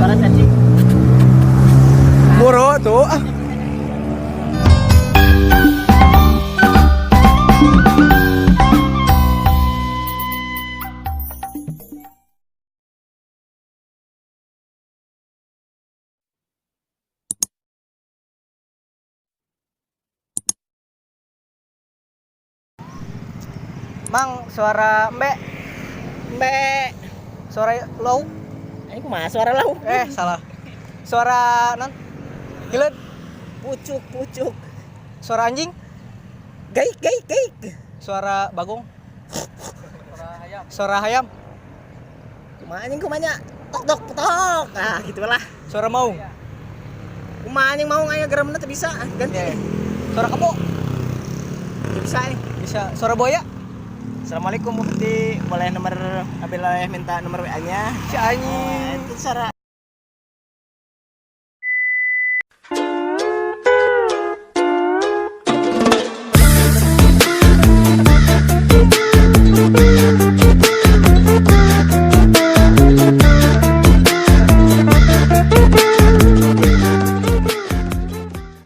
Suara cacing. Boro tuh ah. Mang, suara mbek. Mbek. Suara lauk. Ini kumaha suara lauk? Eh, salah. Suara non. Hileud. Pucuk pucuk. Suara anjing. Gaik gaik gaik. Suara bagong. Suara hayam. Kumaha anjing kumaha nya? Tok tok tok. Ah, gitu lah. Suara maung. Kumaha anjing mau aya geramna teu bisa. Ganti. Yeah. Suara kebo. Teu bisa nih. Bisa. Suara buaya. Assalamualaikum Mufti, boleh nomor, boleh minta nomor WA-nya? Si anjing. Itu suara